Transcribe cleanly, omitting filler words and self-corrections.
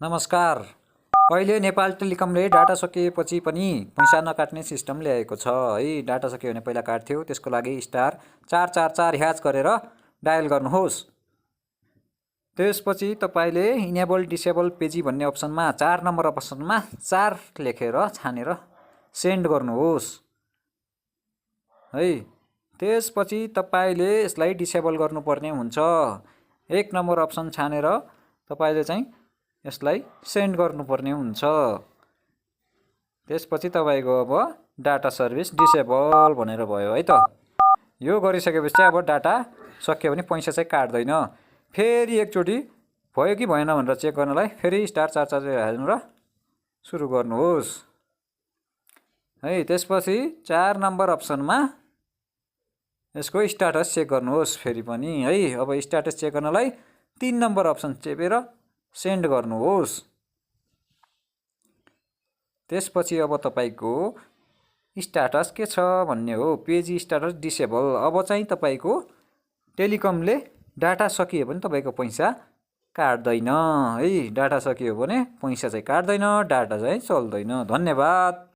नमस्कार। अहिले नेपाल टेलिकमले डाटा सकिएपछि पनि पैसा नकाट्ने सिस्टम ल्याएको छ है। डाटा सकियो भने पहिला काट्थ्यो, त्यसको लागि स्टार 444 ह्याच गरेर डायल गर्नुहोस्। त्यसपछि तपाईले इनेबल डिसेबल पेजी भन्ने अप्सनमा 4 नम्बर अप्सनमा 4 लेखेर छानेर सेन्ड गर्नुहोस् है। त्यसपछि तपाईले यसलाई डिसेबल गर्नुपर्ने हुन्छ। 1 नम्बर अप्सन छानेर तपाईले चाहिँ यसलाई सेन्ड गर्नुपर्ने हुन्छ। त्यसपछि तपाईको अब डाटा सर्भिस डिसेबल भनेर भयो है त। यो गरिसकेपछि चाहिँ अब डाटा सकियो भने पैसा चाहिँ काट्दैन। फेरि एकचोटि भयो कि भएन भनेर चेक गर्नलाई फेरि स्टार 444 हालेर सुरु गर्नुहोस् है। त्यसपछि 4 नम्बर अप्सनमा यसको स्ट्याटस चेक गर्नुहोस् फेरि पनि है। अब स्ट्याटस चेक गर्नलाई 3 नम्बर अप्सन चेपेर सेन्ड गर्नुहोस्। त्यसपछि अब तपाईको स्ट्याटस के छ भन्ने हो, पेजी स्ट्याटस डिसेबल। अब चाहिँ तपाईको टेलिकमले डाटा सकियो भने तपाईको पैसा काट्दैन है। डाटा सकियो भने पैसा चाहिँ काट्दैन, डाटा चाहिँ चल्दैन। धन्यवाद।